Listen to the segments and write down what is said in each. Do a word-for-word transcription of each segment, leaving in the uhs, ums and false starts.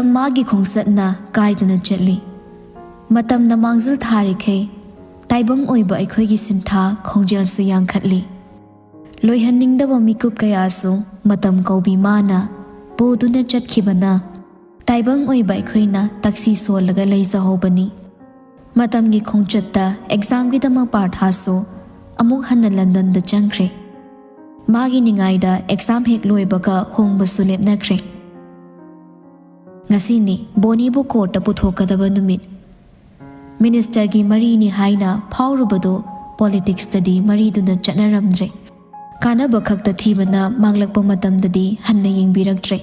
ꯃꯥꯒꯤ ꯈꯣꯡꯆꯠꯅ ꯀꯥꯏꯗꯅ ꯆꯠꯂꯤ꯫ ꯃꯇꯝꯅ ꯃꯥꯡꯖꯤꯜ ꯊꯥꯔꯤꯈꯩ ꯇꯥꯏꯕꯪ ꯑꯣꯏꯕ ꯑꯩꯈꯣꯏꯒꯤ ꯁꯤꯟꯊꯥ ꯈꯣꯡꯖꯦꯜꯁꯨ ꯌꯥꯡꯈꯠꯂꯤ꯫ ꯂꯣꯏꯍꯟꯅꯤꯡꯗꯕ ꯃꯤꯀꯨꯞ ꯀꯌꯥꯁꯨ ꯃꯇꯝ ꯀꯧꯕꯤ ꯃꯥꯅ ꯄꯨꯗꯨꯅ ꯆꯠꯈꯤꯕꯅ ꯇꯥꯏꯕꯪ ꯑꯣꯏꯕ ꯑꯩꯈꯣꯏꯅ ꯇꯛꯁꯤ ꯁꯣꯜꯂꯒ ꯂꯩꯖꯍꯧꯕꯅꯤ꯫ ꯃꯇꯝꯒꯤ ꯈꯣꯡꯆꯠꯇ ꯑꯦꯛꯖꯥꯝꯒꯤꯗꯃꯛ ꯄꯥꯔꯊꯥꯁꯨ ꯑꯃꯨꯛ ꯍꯟꯅ ꯂꯟꯗꯟꯗ ꯆꯪꯈ꯭ꯔꯦ꯫ ꯃꯥꯒꯤ ꯅꯤꯡꯉꯥꯏꯗ ꯑꯦꯛꯖꯥꯝ ꯍꯦꯛ ꯂꯣꯏꯕꯒ ꯍꯣꯡꯕꯁꯨ ꯂꯦꯞꯅꯈ꯭ꯔꯦ꯫ ꯉꯁꯤꯅꯤ ꯕꯣꯅꯤꯕꯨ ꯀꯣꯔꯠꯇ ꯄꯨꯊꯣꯛꯀꯗꯕ ꯅꯨꯃꯤꯠ꯫ ꯃꯤꯅꯤꯁꯇꯔꯒꯤ ꯃꯔꯤꯅꯤ ꯍꯥꯏꯅ ꯐꯥꯎꯔꯨꯕꯗꯨ ꯄꯣꯂꯤꯇꯤꯛꯁꯇꯗꯤ ꯃꯔꯤꯗꯨꯅ ꯆꯠꯅꯔꯝꯗ꯭ꯔꯦ꯫ ꯀꯥꯟꯅꯕ ꯈꯛꯇ ꯊꯤꯕꯅ ꯃꯥꯡꯂꯛꯄ ꯃꯇꯝꯗꯗꯤ ꯍꯟꯅ ꯌꯦꯡꯕꯤꯔꯛꯇ꯭ꯔꯦ꯫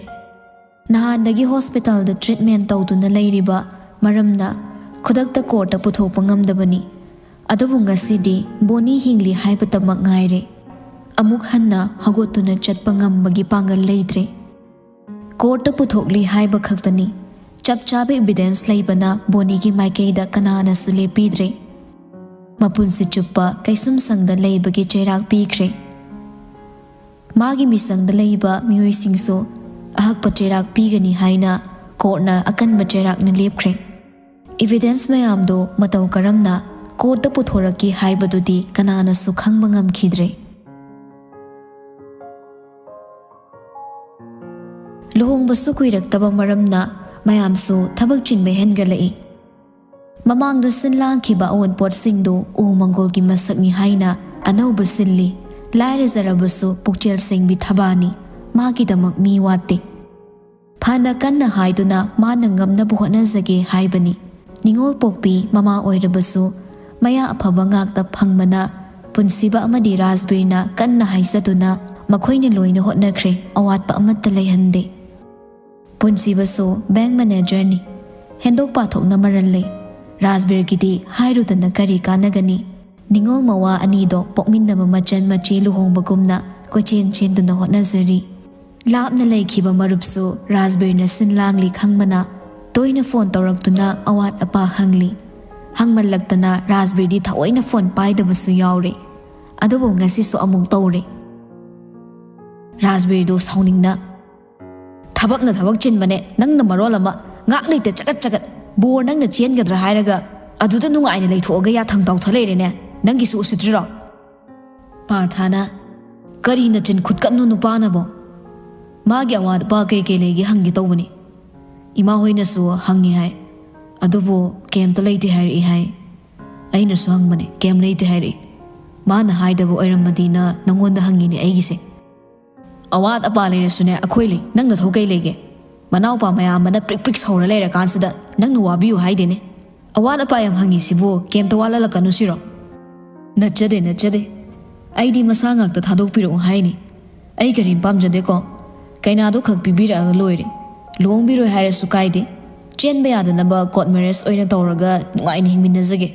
ꯅꯍꯥꯟꯗꯒꯤ ꯍꯣꯁꯄꯤꯇꯥꯜꯗ ꯇ꯭ꯔꯤꯠꯃꯦꯟ ꯇꯧꯗꯨꯅ ꯂꯩꯔꯤꯕ ꯃꯔꯝꯅ ꯈꯨꯗꯛꯇ ꯀꯣꯔꯠꯇ ꯄꯨꯊꯣꯛꯄ ꯉꯝꯗꯕꯅꯤ꯫ ꯑꯗꯨꯕꯨ ꯉꯁꯤꯗꯤ ꯕꯣꯅꯤ ꯍꯤꯡꯂꯤ ꯍꯥꯏꯕꯇꯃꯛ ꯉꯥꯏꯔꯦ꯫ ꯑꯃꯨꯛ ꯍꯟꯅ ꯍꯧꯒꯠꯇꯨꯅ ꯆꯠꯄ ꯉꯝꯕꯒꯤ ꯄꯥꯡꯒꯜ ꯂꯩꯇ꯭ꯔꯦ꯫ ꯀꯣꯔꯠꯇ ꯄꯨꯊꯣꯛꯂꯤ ꯍꯥꯏꯕ ꯈꯛꯇꯅꯤ꯫ ꯆꯞ ꯆꯥꯕ ꯏꯕꯤꯗꯦꯟꯁ ꯂꯩꯕꯅ ꯕꯣꯅꯤꯒꯤ ꯃꯥꯏꯀꯩꯗ ꯀꯅꯥꯅꯁꯨ ꯂꯦꯞꯄꯤꯗ꯭ꯔꯦ꯫ ꯃꯄꯨꯟꯁꯤ ꯆꯨꯞꯄ ꯀꯩꯁꯨꯝꯁꯪꯗ ꯂꯩꯕꯒꯤ ꯆꯩꯔꯥꯛ ꯄꯤꯈ꯭ꯔꯦ꯫ ꯃꯥꯒꯤ ꯃꯤꯆꯪꯗ ꯂꯩꯕ ꯃꯤꯑꯣꯏꯁꯤꯡꯁꯨ ꯑꯍꯛꯄ ꯆꯩꯔꯥꯛ ꯄꯤꯒꯅꯤ ꯍꯥꯏꯅ ꯀꯣꯔꯠꯅ ꯑꯀꯟꯕ ꯆꯩꯔꯥꯛꯅ ꯂꯦꯞꯈ꯭ꯔꯦ꯫ ꯏꯕꯤꯗꯦꯟꯁ ꯃꯌꯥꯝꯗꯨ ꯃꯇꯧ ꯀꯔꯝꯅ ꯀꯣꯔꯠꯇ ꯄꯨꯊꯣꯔꯛꯈꯤ ꯍꯥꯏꯕꯗꯨꯗꯤ ꯀꯅꯥꯅꯁꯨ ꯈꯪꯕ ꯉꯝꯈꯤꯗ꯭ꯔꯦ꯫ ꯂꯨꯍꯣꯡꯕꯁꯨ ꯀꯨꯏꯔꯛꯇꯕ ꯃꯔꯝꯅ ꯃꯌꯥꯝꯁꯨ ꯊꯕꯛ ꯆꯤꯟꯕ ꯍꯦꯟꯒꯠꯂꯛꯏ꯫ ꯃꯃꯥꯡꯗ ꯁꯤꯟ ꯂꯥꯡꯈꯤꯕ ꯑꯑꯣꯟꯄꯣꯠꯁꯤꯡꯗꯨ ꯎ ꯃꯪꯒꯣꯜꯒꯤ ꯃꯁꯛꯅꯤ ꯍꯥꯏꯅ ꯑꯅꯧꯕ ꯁꯤꯜꯂꯤ꯫ ꯂꯥꯏꯔꯖꯔꯕꯁꯨ ꯄꯨꯛꯆꯦꯜ ꯁꯦꯡꯕꯤ ꯊꯕꯥꯅꯤ꯫ ꯃꯥꯒꯤꯗꯃꯛ ꯃꯤ ꯋꯥꯠꯇꯦ꯫ ꯐꯅ ꯀꯟꯅ ꯍꯥꯏꯗꯨꯅ ꯃꯥꯅ ꯉꯝꯅꯕ ꯍꯣꯠꯅꯖꯒꯦ ꯍꯥꯏꯕꯅꯤ꯫ ꯅꯤꯉꯣꯜ ꯄꯣꯛꯄꯤ ꯃꯃꯥ ꯑꯣꯏꯔꯕꯁꯨ ꯃꯌꯥ ꯑꯐꯕ ꯉꯥꯛꯇ ꯐꯪꯕꯅ ꯄꯨꯟꯁꯤꯕ ꯑꯃꯗꯤ ꯔꯥꯖꯕꯤꯔꯅ ꯀꯟꯅ ꯍꯥꯏꯖꯗꯨꯅ ꯃꯈꯣꯏꯅ ꯂꯣꯏꯅ ꯍꯣꯠꯅꯈ꯭ꯔꯦ, ꯑꯋꯥꯠꯄ ꯑꯃꯠꯇ ꯂꯩꯍꯟꯗꯦ꯫ ꯄꯨꯟꯁꯤꯕꯁꯨ ꯕꯦꯡꯛ ꯃꯦꯅꯦꯖꯔꯅꯤ꯫ ꯍꯦꯟꯗꯣꯛ ꯄꯥꯊꯣꯛꯅ ꯃꯔꯜ ꯂꯩ꯫ ꯔꯥꯖꯕꯤꯔꯒꯤꯗꯤ ꯍꯥꯏꯔꯨꯗꯅ ꯀꯔꯤ ꯀꯥꯟꯅꯒꯅꯤ? ꯅꯤꯉꯣꯜ ꯃꯋꯥ ꯑꯅꯤꯗꯣ ꯄꯣꯛꯃꯤꯟꯅꯕ ꯃꯆꯟ ꯃꯆꯦ ꯂꯨꯍꯣꯡꯕꯒꯨꯝꯅ ꯀꯣꯏꯆꯦꯟ ꯆꯦꯟꯗꯨꯅ ꯍꯣꯠꯅꯖꯔꯤ꯫ ꯂꯥꯞꯅ ꯂꯩꯈꯤꯕ ꯃꯔꯨꯞꯁꯨ ꯔꯥꯖꯕꯤꯔꯅ ꯁꯤꯟ ꯂꯥꯡꯂꯤ ꯈꯪꯕꯅ ꯇꯣꯏꯅ ꯐꯣꯟ ꯇꯧꯔꯛꯇꯨꯅ ꯑꯋꯥꯠ ꯑꯄꯥ ꯍꯪꯂꯤ꯫ ꯍꯪꯃꯜꯂꯛꯇꯅ ꯔꯥꯖꯕꯤꯔꯗꯤ ꯊꯑꯣꯏꯅ ꯐꯣꯟ ꯄꯥꯏꯗꯕꯁꯨ ꯌꯥꯎꯔꯦ꯫ ꯑꯗꯨꯕꯨ ꯉꯁꯤꯁꯨ ꯑꯃꯨꯛ ꯇꯧꯔꯦ꯫ ꯔꯥꯖꯕꯤꯔꯗꯨ ꯁꯥꯎꯅꯤꯡꯅ, ꯊꯕꯛꯅ ꯊꯕꯛ ꯆꯤꯟꯕꯅꯦ, ꯅꯪꯅ ꯃꯔꯣꯜ ꯑꯃ ꯉꯥꯛ ꯂꯩꯇ ꯆꯒꯠ ꯆꯒꯠ꯫ ꯕꯣꯔ ꯅꯪꯅ ꯆꯦꯟꯒꯗ꯭ꯔꯥ ꯍꯥꯏꯔꯒ ꯑꯗꯨꯗ ꯅꯨꯡꯉꯥꯏꯅ ꯂꯩꯊꯣꯛꯑꯒ ꯌꯥꯊꯪ ꯇꯥꯎꯊ ꯂꯩꯔꯦꯅꯦ꯫ ꯅꯪꯒꯤꯁꯨ ꯎꯁꯤꯠꯇ꯭ꯔꯤꯔꯣ? ꯄꯥꯔꯊꯥꯅ, "ꯀꯔꯤ ꯅꯆꯤꯟ ꯈꯨꯠꯀꯠꯅꯣ ꯅꯨꯄꯥꯅꯕꯣ? ꯃꯥꯒꯤ ꯑꯋꯥꯠ ꯑꯄꯥ ꯀꯩ ꯀꯩ ꯂꯩꯒꯦ ꯍꯪꯒꯦ ꯇꯧꯕꯅꯤ꯫ ꯏꯃꯥ ꯍꯣꯏꯅꯁꯨ ꯍꯪꯉꯤ ꯍꯥꯏ, ꯑꯗꯨꯕꯨ ꯀꯩꯝꯇ ꯂꯩꯇꯦ ꯍꯥꯏꯔꯛꯏ ꯍꯥꯏ꯫ ꯑꯩꯅꯁꯨ ꯍꯪꯕꯅꯦ, ꯀꯩꯝ ꯂꯩꯇꯦ ꯍꯥꯏꯔꯛꯏ꯫ ꯃꯥꯅ ꯍꯥꯏꯗꯕ ꯑꯣꯏꯔꯝꯃꯗꯤꯅ ꯅꯪꯉꯣꯟꯗ ꯍꯪꯉꯤꯅꯦ ꯑꯩꯒꯤꯁꯦ꯫ ꯑꯋꯥꯠ ꯑꯄꯥ ꯂꯩꯔꯁꯨꯅꯦ ꯑꯩꯈꯣꯏ ꯂꯩ, ꯅꯪ ꯅꯊꯧ ꯀꯩ ꯂꯩꯒꯦ? ꯃꯅꯥꯎꯄꯥ ꯃꯌꯥꯝꯕꯅ ꯄ꯭ꯔꯤꯛ ꯄ꯭ꯔꯤꯛ ꯁꯧꯔ ꯂꯩꯔꯀꯥꯟꯁꯤꯗ ꯅꯪꯅ ꯋꯥꯕꯤꯌꯨ ꯍꯥꯏꯗꯦꯅꯦ꯫ ꯑꯋꯥꯠ ꯑꯄꯥ ꯌꯥꯝ ꯍꯪꯉꯤꯁꯤꯕꯨ ꯀꯩꯝꯇ ꯋꯥꯠꯍꯜꯂꯛꯀꯅꯨ ꯁꯤꯔꯣ?" "ꯅꯠꯆꯗꯦ, ꯅꯠꯆꯗꯦ꯫ ꯑꯩꯗꯤ ꯃꯁꯥ ꯉꯥꯛꯇ ꯊꯥꯗꯣꯛꯄꯤꯔꯛꯎ ꯍꯥꯏꯅꯤ꯫ ꯑꯩ ꯀꯔꯤꯝ ꯄꯥꯝꯖꯗꯦꯀꯣ꯫ ꯀꯩꯅꯥꯗꯣ ꯈꯛ ꯄꯤꯕꯤꯔꯛꯑꯒ ꯂꯣꯏꯔꯦ꯫ ꯂꯨꯍꯣꯡꯕꯤꯔꯣꯏ ꯍꯥꯏꯔꯁꯨ ꯀꯥꯏꯗꯦ꯫ ꯆꯦꯟꯕ ꯌꯥꯗꯅꯕ ꯀꯣꯔꯠ ꯃꯦꯔꯦꯖ ꯑꯣꯏꯅ ꯇꯧꯔꯒ ꯅꯨꯡꯉꯥꯏꯅ ꯍꯤꯡꯃꯤꯟꯅꯖꯒꯦ꯫"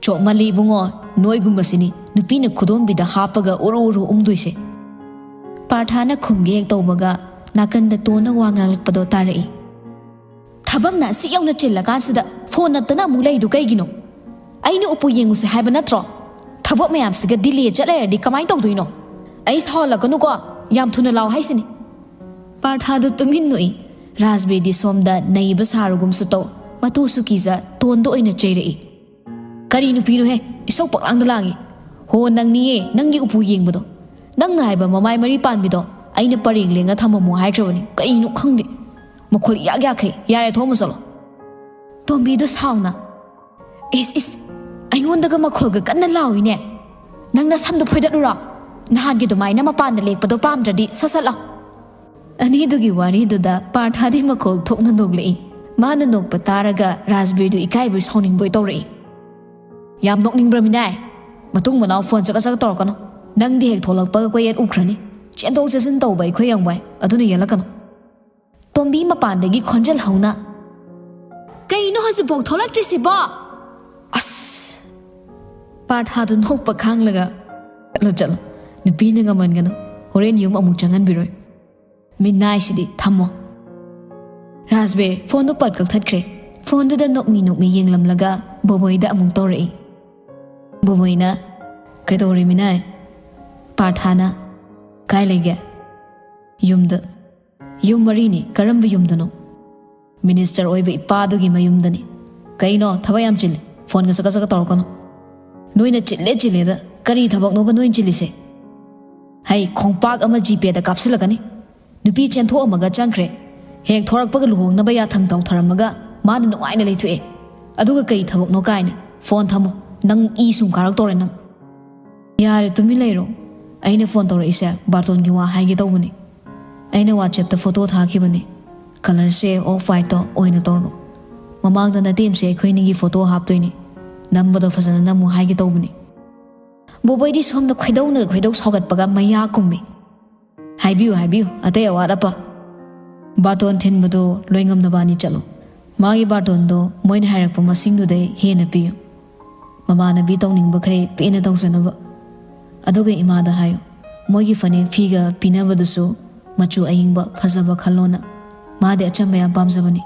"ꯆꯣꯞꯃꯜꯂꯤ ꯏꯕꯨꯡꯉꯣ, ꯅꯣꯏꯒꯨꯝꯕꯁꯤꯅꯤ ꯅꯨꯄꯤꯅ ꯈꯨꯗꯣꯝꯕꯤꯗ ꯍꯥꯞꯄꯒ ꯎꯔꯨ ꯎꯔꯨ ꯎꯝꯗꯣꯏꯁꯦ꯫" ꯄꯥꯔꯊꯥꯅ ꯈꯨꯝꯒꯦ ꯍꯦꯛ ꯇꯧꯕꯒ ꯅꯥꯀꯟꯗ ꯇꯣꯟꯅ ꯋꯥ ꯉꯥꯡꯂꯛꯄꯗꯣ ꯇꯥꯔꯛꯏ꯫ "ꯊꯕꯛꯅ ꯑꯁꯤ ꯌꯧꯅ ꯆꯤꯜꯂꯀꯥꯟꯁꯤꯗ ꯐꯣꯟ ꯅꯠꯇꯅ ꯑꯃꯨꯛ ꯂꯩꯗꯨ ꯀꯩꯒꯤꯅꯣ? ꯑꯩꯅ ꯎꯄꯨ ꯌꯦꯡꯉꯨꯁꯦ ꯍꯥꯏꯕ ꯅꯠꯇ꯭ꯔꯣ? ꯊꯕꯛ ꯃꯌꯥꯝꯁꯤꯒ ꯗꯤꯜꯂꯦ ꯆꯠ ꯂꯩꯔꯗꯤ ꯀꯃꯥꯏꯅ ꯇꯧꯗꯣꯏꯅꯣ? ꯑꯩ ꯁꯥꯎꯍꯜꯂꯛꯀꯅꯨꯀꯣ, ꯌꯥꯝ ꯊꯨꯅ ꯂꯥꯎ ꯍꯥꯏꯁꯤꯅꯤ꯫" ꯄꯥꯔꯊꯥꯗꯨ ꯇꯨꯃꯤꯟ ꯅꯣꯛꯏ꯫ ꯔꯥꯖꯕꯤꯔꯗꯤ ꯁꯣꯝꯗ ꯅꯩꯕ ꯁꯥꯔꯨꯒꯨꯝꯁꯨ ꯇꯧ, ꯃꯇꯨꯁꯨ ꯀꯤꯖ ꯇꯣꯟꯗ ꯑꯣꯏꯅ ꯆꯩꯔꯛꯏ꯫ "ꯀꯔꯤ ꯅꯨꯄꯤꯅꯣꯍꯦ, ꯏꯁꯧ ꯄꯛꯂꯥꯡꯗ ꯂꯥꯡꯉꯤ꯫ ꯍꯣ, ꯅꯪꯅꯤꯌꯦ, ꯅꯪꯒꯤ ꯎꯄꯨ ꯌꯦꯡꯕꯗꯣ꯫ ꯅꯪꯅ ꯍꯥꯏꯕ ꯃꯃꯥꯏ ꯃꯔꯤ ꯄꯥꯟꯕꯤꯗꯣ ꯑꯩꯅ ꯄꯔꯦꯡ ꯂꯦꯡꯉ ꯊꯝꯃꯝꯃꯣ ꯍꯥꯏꯈ꯭ꯔꯕꯅꯤ, ꯀꯩꯅꯣ ꯈꯪꯗꯦ꯫ ꯃꯈꯣꯜ ꯏꯌꯥꯛ ꯌꯥꯛꯈꯩ, ꯌꯥꯔꯦ, ꯊꯣꯛꯑꯝꯃꯨ ꯆꯠꯂꯣ꯫" ꯇꯣꯝꯕꯤꯗꯣ ꯁꯥꯎꯅ, "ꯏꯁ, ꯏꯁ, ꯑꯩꯉꯣꯟꯗꯒ ꯃꯈꯣꯜꯒ ꯀꯟꯅ ꯂꯥꯎꯏꯅꯦ꯫ ꯅꯪ ꯅꯁꯝꯗꯣ ꯐꯣꯏꯗꯠꯂꯨꯔꯣ? ꯅꯍꯥꯟꯒꯤ ꯑꯗꯨꯃꯥꯏꯅ ꯃꯄꯥꯟꯗ ꯂꯦꯛꯄꯗꯣ ꯄꯥꯝꯗ꯭ꯔꯗꯤ ꯁꯠ ꯁꯠ ꯂꯥꯎ꯫" ꯑꯅꯤꯗꯨꯒꯤ ꯋꯥꯔꯤꯗꯨꯗ ꯄꯥꯔꯊꯥꯗꯤ ꯃꯈꯣꯜ ꯊꯣꯛꯅ ꯅꯣꯛꯂꯛꯏ꯫ ꯃꯥꯅ ꯅꯣꯛꯄ ꯇꯥꯔꯒ ꯔꯥꯖꯕꯤꯔꯗꯨ ꯏꯀꯥꯏꯕꯣꯏ ꯁꯥꯎꯅꯤꯡꯕꯣꯏ ꯇꯧꯔꯛꯏ꯫ "ꯌꯥꯝ ꯅꯣꯛꯅꯤꯡꯕ꯭ꯔꯃꯤꯅꯦ? ꯃꯇꯨꯡ ꯃꯅꯥꯎ ꯐꯣꯟ ꯆꯀ ꯆꯀ ꯇꯧꯔꯛꯀꯅꯨ꯫ ꯅꯪꯗꯤ ꯍꯦꯛ ꯊꯣꯛꯂꯛꯄꯒ ꯀꯣꯏꯌꯦꯠ ꯎꯈ꯭ꯔꯅꯤ꯫ ꯆꯦꯟꯊꯣꯛ ꯆꯦꯟꯁꯤꯟ ꯇꯧꯕ ꯑꯩꯈꯣꯏ ꯌꯥꯝ ꯋꯥꯏ, ꯑꯗꯨꯅ ꯌꯦꯜꯂꯛꯀꯅꯨ꯫" ꯇꯣꯝꯕꯤ ꯃꯄꯥꯟꯗꯒꯤ ꯈꯣꯟꯖꯦꯜ ꯍꯧꯅ, "ꯀꯩꯅꯣ ꯍꯧꯖꯤꯛꯐꯥꯎ ꯊꯣꯛꯂꯛꯇ꯭ꯔꯤꯁꯤꯕꯣ?" ꯑꯁ! ꯄꯥꯔꯊꯥꯗꯨ ꯅꯣꯛꯄ ꯈꯥꯡꯂꯒ, "ꯆꯠꯂꯣ, ꯆꯠꯂꯣ꯫ ꯅꯨꯄꯤꯅ ꯉꯝꯍꯟꯒꯅꯨ꯫ ꯍꯣꯔꯦꯟ ꯌꯨꯝ ꯑꯃꯨꯛ ꯆꯪꯍꯟꯕꯤꯔꯣꯏ꯫ ꯃꯤꯅꯥꯏꯁꯤꯗꯤ, ꯊꯝꯃꯣ꯫" ꯔꯥꯖꯕꯤꯔ ꯐꯣꯟꯗꯨ ꯄꯠ ꯀꯛꯊꯠꯈ꯭ꯔꯦ꯫ ꯐꯣꯟꯗꯨꯗ ꯅꯣꯛꯃꯤ ꯅꯣꯛꯃꯤ ꯌꯦꯡꯂꯝꯂꯒ ꯕꯣꯕꯣꯏꯗ ꯑꯃꯨꯛ ꯇꯧꯔꯛꯏ꯫ ꯕꯣꯕꯣꯏꯅ, "ꯀꯩꯗꯧꯔꯦ ꯃꯤꯅꯥꯏ?" ꯄꯥꯔꯊꯥꯅ, "ꯀꯥꯏ ꯂꯩꯒꯦ?" "ꯌꯨꯝꯗ꯫" ꯌꯨꯝ ꯃꯔꯤꯅꯤ? ꯀꯔꯝꯕ ꯌꯨꯝꯗꯅꯣ? ꯃꯤꯅꯤꯁꯇꯔ ꯑꯣꯏꯕ ꯏꯄꯥꯗꯨꯒꯤ ꯃꯌꯨꯝꯗꯅꯤ꯫ ꯀꯩꯅꯣ ꯊꯕꯛ ꯌꯥꯝ ꯆꯤꯜꯂꯤ? ꯐꯣꯟꯒ ꯆꯀ ꯆꯀ ꯇꯧꯔꯛꯀꯅꯨ꯫ ꯅꯣꯏꯅ ꯆꯤꯜꯂꯦ ꯆꯤꯜꯂꯦꯗ ꯀꯔꯤ ꯊꯕꯛꯅꯣꯕ ꯅꯣꯏꯅ ꯆꯤꯜꯂꯤꯁꯦ? ꯍꯩ, ꯈꯣꯡꯄꯥꯛ ꯑꯃ ꯖꯤꯄꯦꯗ ꯀꯥꯞꯁꯤꯜꯂꯛꯀꯅꯤ꯫ ꯅꯨꯄꯤ ꯆꯦꯟꯊꯣꯛꯑꯝꯃꯒ ꯆꯪꯈ꯭ꯔꯦ꯫ ꯍꯦꯛ ꯊꯣꯔꯛꯄꯒ ꯂꯨꯍꯣꯡꯅꯕ ꯌꯥꯊꯪ ꯇꯧꯊꯔꯝꯃꯒ ꯃꯥꯅ ꯅꯨꯡꯉꯥꯏꯅ ꯂꯩꯊꯣꯛꯑꯦ꯫ ꯑꯗꯨꯒ ꯀꯩ ꯊꯕꯛꯅꯣ ꯀꯥꯏꯅ꯫ ꯐꯣꯟ ꯊꯝꯃꯣ꯫ ꯅꯪ ꯏ ꯁꯨꯝ ꯀꯥꯔꯛꯇꯧꯔꯦ ꯅꯪ꯫ ꯌꯥꯔꯦ, ꯇꯨꯃꯤꯟ ꯂꯩꯔꯣ꯫ ꯑꯩꯅ ꯐꯣꯟ ꯇꯧꯔꯛꯏꯁꯦ ꯕꯥꯔꯇꯣꯟꯒꯤ ꯋꯥ ꯍꯥꯏꯒꯦ ꯇꯧꯕꯅꯦ꯫ ꯑꯩꯅ WhatsAppꯇ ꯐꯣꯇꯣ ꯊꯥꯈꯤꯕꯅꯦ꯫ ꯀꯂꯔꯁꯦ ꯑꯣꯐ ꯋꯥꯏꯠꯇꯣ ꯑꯣꯏꯅ ꯇꯧꯔꯣ꯫ ꯃꯃꯥꯡꯗ ꯅꯇꯦꯝꯁꯦ ꯑꯩꯈꯣꯏꯅꯤꯒꯤ ꯐꯣꯇꯣ ꯍꯥꯞꯇꯣꯏꯅꯦ꯫ ꯅꯝꯕꯗꯣ ꯐꯖꯅ ꯅꯝꯃꯨ ꯍꯥꯏꯒꯦ ꯇꯧꯕꯅꯦ꯫ ꯕꯣꯕꯣꯏꯗꯤ ꯁꯣꯝꯗ ꯈꯣꯏꯗꯧꯅ ꯈꯣꯏꯗꯧ ꯁꯥꯎꯒꯠꯄꯒ ꯃꯌꯥ ꯀꯨꯝꯃꯤ꯫ ꯍꯥꯏꯕꯤꯌꯨ, ꯍꯥꯏꯕꯤꯌꯨ, ꯑꯇꯩ ꯑꯋꯥꯠ ꯑꯄꯥ꯫ ꯕꯥꯔꯇꯣꯟ ꯊꯤꯟꯕꯗꯣ ꯂꯣꯏꯉꯝ ꯅꯕꯥꯅꯤ ꯆꯠꯂꯣ꯫ ꯃꯥꯒꯤ ꯕꯥꯔꯇꯣꯟꯗꯣ ꯃꯣꯏꯅ ꯍꯥꯏꯔꯛꯄ ꯃꯁꯤꯡꯗꯨꯗꯩ ꯍꯦꯟꯅ ꯄꯤꯌꯨ꯫ ꯃꯃꯥꯟꯅꯕꯤ ꯇꯧꯅꯤꯡꯕꯈꯩ ꯄꯦꯟꯅ ꯇꯧꯖꯅꯕ꯫ ꯑꯗꯨꯒ ꯏꯃꯥꯗ ꯍꯥꯏꯌꯨ, ꯃꯣꯏꯒꯤ ꯐꯅꯦꯛ ꯐꯤꯒ ꯄꯤꯅꯕꯗꯨꯁꯨ ꯃꯆꯨ ꯑꯏꯪꯕ ꯐꯖꯕ ꯈꯜꯂꯣꯅ꯫ ꯃꯥꯗꯤ ꯑꯆꯝꯕ ꯌꯥꯝ ꯄꯥꯝꯖꯕꯅꯤ꯫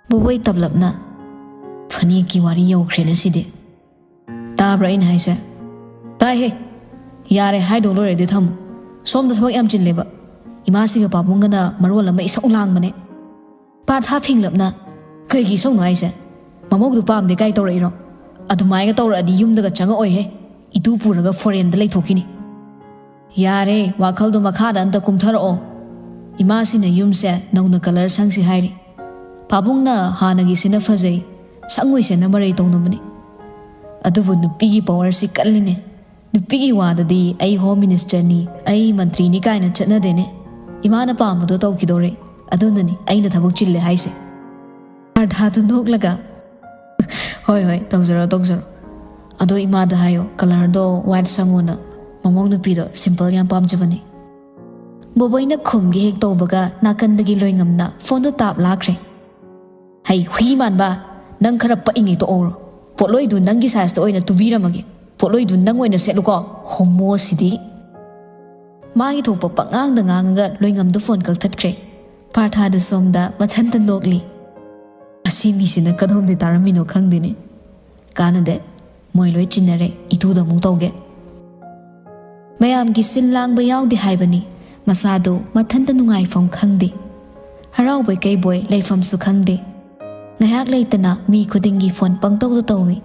ꯕꯣꯕꯣꯏ ꯇꯞꯂꯞꯅ, "ꯐꯅꯦꯛꯀꯤ ꯋꯥꯔꯤ ꯌꯧꯈ꯭ꯔꯦꯅꯦ ꯁꯤꯗꯤ꯫ ꯇꯥꯕ꯭ꯔꯥ ꯑꯩꯅ ꯍꯥꯏꯁꯦ?" "ꯇꯥꯏꯍꯦ꯫ ꯌꯥꯔꯦ, ꯍꯥꯏꯗꯧ ꯂꯣꯏꯔꯗꯤ ꯊꯝꯃꯨ꯫ ꯁꯣꯝꯗ ꯊꯕꯛ ꯌꯥꯝ ꯆꯤꯜꯂꯦꯕ꯫ ꯏꯃꯥꯁꯤꯒ ꯄꯥꯕꯨꯡꯒꯅ ꯃꯔꯣꯜ ꯑꯃ ꯏꯁꯧ ꯂꯥꯡꯕꯅꯦ꯫" ꯄꯥꯔꯊ ꯐꯤꯡꯂꯞꯅ, "ꯀꯩꯒꯤ ꯏꯁꯧꯅꯣ ꯍꯥꯏꯁꯦ? ꯃꯃꯧꯗꯨ ꯄꯥꯝꯗꯦ ꯀꯥꯏ ꯇꯧꯔꯛꯏꯔꯣ? ꯑꯗꯨꯃꯥꯏꯅ ꯇꯧꯔꯛꯑꯗꯤ ꯌꯨꯝꯗꯒ ꯆꯪꯉꯛꯑꯣꯏꯍꯦ꯫ ꯏꯇꯨ ꯄꯨꯔꯒ ꯐꯣꯔꯦꯟꯗ ꯂꯩꯊꯣꯛꯈꯤꯅꯤ꯫" "ꯌꯥꯔꯦ, ꯋꯥꯈꯜꯗꯣ ꯃꯈꯥꯗ ꯑꯝꯇ ꯀꯨꯝꯊꯔꯛꯑꯣ꯫ ꯏꯃꯥꯁꯤꯅ ꯌꯨꯝꯁꯦ ꯅꯧꯅ ꯀꯂꯔ ꯁꯪꯁꯤ ꯍꯥꯏꯔꯤ꯫ ꯄꯥꯕꯨꯡꯅ ꯍꯥꯟꯅꯒꯤꯁꯤꯅ ꯐꯖꯩ, ꯁꯪꯉꯣꯏꯁꯦꯅ ꯃꯔꯩ ꯇꯧꯅꯕꯅꯤ꯫ ꯑꯗꯨꯕꯨ ꯅꯨꯄꯤꯒꯤ ꯄꯋꯥꯔꯁꯤ ꯀꯜꯂꯤꯅꯦ꯫ ꯅꯨꯄꯤꯒꯤ ꯋꯥꯗꯗꯤ ꯑꯩ ꯍꯣꯝ ꯃꯤꯅꯤꯁꯇꯔꯅꯤ, ꯑꯩ ꯃꯟꯇ꯭ꯔꯤꯅꯤ ꯀꯥꯏꯅ ꯆꯠꯅꯗꯦꯅꯦ꯫ ꯏꯃꯥꯅ ꯄꯥꯝꯕꯗꯣ ꯇꯧꯈꯤꯗꯧꯔꯦ꯫ ꯑꯗꯨꯅꯅꯤ ꯑꯩꯅ ꯊꯕꯛ ꯆꯤꯜꯂꯦ ꯍꯥꯏꯁꯦ꯫" ꯑꯥꯔꯊꯥꯗꯨ ꯅꯣꯛꯂꯒ, "ꯍꯣꯏ, ꯍꯣꯏ, ꯇꯧꯖꯔꯣ, ꯇꯧꯖꯔꯣ꯫ ꯑꯗꯣ ꯏꯃꯥꯗ ꯍꯥꯏꯌꯣ, ꯀꯂꯔꯗꯣ ꯋꯥꯏꯠ ꯁꯪꯉꯣꯅ꯫ ꯃꯃꯧ ꯅꯨꯄꯤꯗꯣ ꯁꯤꯝꯄꯜ ꯌꯥꯝ ꯄꯥꯝꯖꯕꯅꯤ꯫" ꯕꯣꯕꯣꯏꯅ ꯈꯨꯝꯒꯦ ꯍꯦꯛ ꯇꯧꯕꯒ ꯅꯥꯀꯟꯗꯒꯤ ꯂꯣꯏꯉꯝꯅ ꯐꯣꯟꯗꯣ ꯇꯥꯞ ꯂꯥꯛꯈ꯭ꯔꯦ꯫ "ꯍꯩ, ꯍꯨꯏ ꯃꯥꯟꯕ, ꯅꯪ ꯈꯔ ꯄꯛꯏꯉꯩ ꯇꯣꯛꯍꯧꯔꯣ꯫ ꯄꯣꯠꯂꯣꯏꯗꯨ ꯅꯪꯒꯤ ꯁꯥꯏꯖꯇ ꯑꯣꯏꯅ ꯇꯨꯕꯤꯔꯝꯃꯒꯦ꯫ ꯄꯣꯠꯂꯣꯏꯗꯨ ꯅꯪ ꯑꯣꯏꯅ ꯁꯦꯠꯂꯨꯀꯣ, ꯍꯣꯃꯣꯁꯤꯗꯤ꯫" ꯃꯥꯒꯤ ꯊꯣꯛꯄ ꯄꯉꯥꯡꯗ ꯉꯥꯡꯉꯒ ꯂꯣꯏꯉꯝꯗ ꯐꯣꯟ ꯀꯛꯊꯠꯈ꯭ꯔꯦ꯫ ꯄꯥꯔꯊꯥꯗꯨ ꯁꯣꯝꯗ ꯃꯊꯟꯇ ꯅꯣꯛꯂꯤ꯫ "ꯑꯁꯤ ꯃꯤꯁꯤꯅ ꯀꯗꯣꯝꯗꯤ ꯇꯥꯔꯝꯃꯤꯅꯣ ꯈꯪꯗꯦꯅꯦ꯫ ꯀꯥꯟꯅꯗꯦ, ꯃꯣꯏ ꯂꯣꯏ ꯆꯤꯟꯅꯔꯦ, ꯏꯇꯨꯗ ꯑꯃꯨꯛ ꯇꯧꯒꯦ꯫" ꯃꯌꯥꯝꯒꯤ ꯁꯤꯜ ꯂꯥꯡꯕ ꯌꯥꯎꯗꯦ ꯍꯥꯏꯕꯅꯤ꯫ ꯃꯁꯥꯗꯨ ꯃꯊꯟꯇ ꯅꯨꯡꯉꯥꯏꯐꯝ ꯈꯪꯗꯦ꯫ ꯍꯔꯥꯎꯕꯣꯏ ꯀꯩꯕꯣꯏ ꯂꯩꯐꯝꯁꯨ ꯈꯪꯗꯦ꯫ ꯉꯥꯏꯍꯥꯛ ꯂꯩꯇꯅ ꯃꯤ ꯈꯨꯗꯤꯡꯒꯤ ꯐꯣꯟ ꯄꯪꯇꯧꯗ ꯇꯧꯏ꯫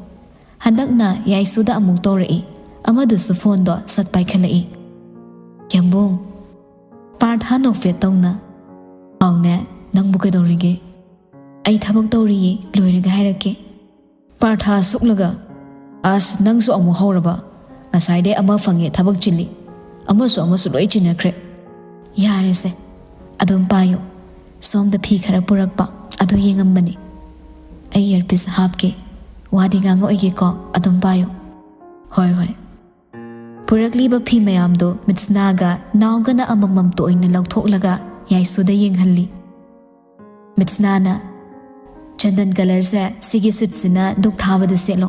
ꯍꯟꯗꯛꯅ ꯌꯥꯏꯁꯨꯗ ꯑꯃꯨꯛ ꯇꯧꯔꯛꯏ꯫ ꯑꯃꯗꯨꯁꯨ ꯐꯣꯟꯗꯣ ꯁꯠ ꯄꯥꯏꯈꯠꯂꯛꯏ꯫ "ꯌꯥꯝꯕꯨꯡ?" ꯄꯥꯔꯊ ꯅꯣꯛꯐꯦꯠ ꯇꯧꯅ, "ꯍꯥꯎꯅꯦ, ꯅꯪꯕꯨ ꯀꯩꯗꯧꯔꯤꯒꯦ?" "ꯑꯩ ꯊꯕꯛ ꯇꯧꯔꯤꯌꯦ, ꯂꯣꯏꯔꯒ ꯍꯥꯏꯔꯛꯀꯦ꯫" ꯄꯥꯔꯊ ꯁꯨꯛꯂꯒ, "ꯑꯁ, ꯅꯪꯁꯨ ꯑꯃꯨꯛ ꯍꯧꯔꯕ? ꯉꯁꯥꯏꯗꯩ ꯑꯃ ꯐꯪꯉꯦ ꯊꯕꯛ ꯆꯤꯜꯂꯤ, ꯑꯃꯁꯨ ꯑꯃꯁꯨ ꯂꯣꯏ ꯆꯤꯟꯅꯈ꯭ꯔꯦ꯫" "ꯌꯥꯔꯦꯁꯦ, ꯑꯗꯨꯝ ꯄꯥꯏꯌꯨ꯫ ꯁꯣꯝꯗ ꯐꯤ ꯈꯔ ꯄꯨꯔꯛꯄ, ꯑꯗꯨ ꯌꯦꯡꯉꯝꯕꯅꯤ꯫ ꯑꯩ ꯏꯌꯔꯄꯤꯁ ꯍꯥꯞꯀꯦ, ꯋꯥꯗꯤ ꯉꯥꯡꯉꯛꯑꯣꯏꯒꯦꯀꯣ, ꯑꯗꯨꯝ ꯄꯥꯏꯌꯨ꯫" "ꯍꯣꯏ, ꯍꯣꯏ꯫" ꯄꯨꯔꯛꯂꯤꯕ ꯐꯤ ꯃꯌꯥꯝꯗꯨ ꯃꯤꯠꯁꯅꯥꯒ ꯅꯥꯎꯒꯅ ꯑꯃꯃꯝꯇ ꯑꯣꯏꯅ ꯂꯧꯊꯣꯛꯂꯒ ꯌꯥꯏꯁꯨꯗ ꯌꯦꯡꯍꯜꯂꯤ꯫ ꯃꯤꯠꯁꯅꯥꯅ, "ꯆꯟꯗꯟ ꯀꯂꯔꯁꯦ ꯁꯤꯒꯤ ꯁꯨꯠꯁꯤꯅ ꯗꯨꯛ ꯊꯥꯕꯗ ꯁꯦꯠꯂꯣ꯫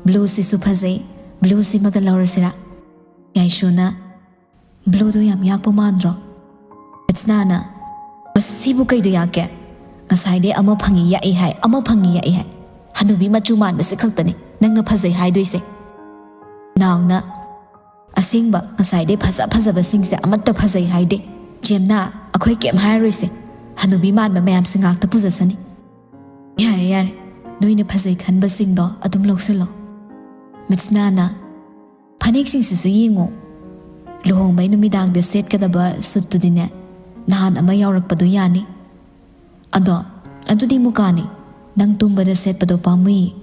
ꯕ꯭ꯂꯨꯁꯤꯁꯨ ꯐꯖꯩ, ꯕ꯭ꯂꯨꯁꯤꯃꯒ ꯂꯧꯔꯁꯤꯔꯥ?" ꯌꯥꯏꯁꯨꯅ, "ꯕ꯭ꯂꯨꯗꯣ ꯌꯥꯝ ꯌꯥꯛꯄ ꯃꯥꯟꯗ꯭ꯔꯣ?" ꯃꯤꯠꯁꯅꯥꯅ, "ꯑꯁ, ꯁꯤꯕꯨ ꯀꯩꯗ ꯌꯥꯛꯀꯦ? ꯉꯁꯥꯏꯗꯩ ꯑꯃ ꯐꯪꯉꯤ ꯌꯥꯛꯏ ꯍꯥꯏ, ꯑꯃ ꯐꯪꯉꯤ ꯌꯥꯛꯏ ꯍꯥꯏ꯫ ꯍꯅꯨꯕꯤ ꯃꯆꯨ ꯃꯥꯟꯕꯁꯦ ꯈꯛꯇꯅꯤ ꯅꯪꯅ ꯐꯖꯩ ꯍꯥꯏꯗꯣꯏꯁꯦ꯫" ꯅꯥꯎꯅ, "ꯑꯁꯦꯡꯕ, ꯉꯁꯥꯏꯗꯩ ꯐꯖ ꯐꯖꯕꯁꯤꯡꯁꯦ ꯑꯃꯠꯇ ꯐꯖꯩ ꯍꯥꯏꯗꯦ꯫ ꯆꯦꯝꯅꯥ, ꯑꯩꯈꯣꯏ ꯀꯩꯝ ꯍꯥꯏꯔꯔꯣꯏꯁꯦ꯫ ꯍꯅꯨꯕꯤ ꯃꯥꯟꯕ ꯃꯌꯥꯝꯁꯦ ꯉꯥꯛꯇ ꯄꯨꯖꯁꯅꯤ꯫" "ꯌꯥꯔꯦ, ꯌꯥꯔꯦ, ꯅꯣꯏꯅ ꯐꯖꯩ ꯈꯟꯕꯁꯤꯡꯗꯣ ꯑꯗꯨꯝ ꯂꯧꯁꯤꯜꯂꯣ꯫" ꯃꯤꯠꯁꯅꯥꯅ, "ꯐꯅꯦꯛꯁꯤꯡꯁꯤꯁꯨ ꯌꯦꯡꯉꯣ꯫ ꯂꯨꯍꯣꯡꯕꯩ ꯅꯨꯃꯤꯗꯥꯡꯗ ꯁꯦꯠꯀꯗꯕ ꯁꯨꯠꯇꯨꯗꯤꯅꯦ, ꯅꯍꯥꯟ ꯑꯃ ꯌꯥꯎꯔꯛꯄꯗꯣ ꯌꯥꯅꯤ꯫ ꯑꯗꯣ, ꯑꯗꯨꯗꯤ ꯃꯨꯀꯥꯅꯤ, ꯅꯪ ꯇꯨꯝꯕꯗ ꯁꯦꯠꯄꯗꯣ ꯄꯥꯝꯃꯨꯏ꯫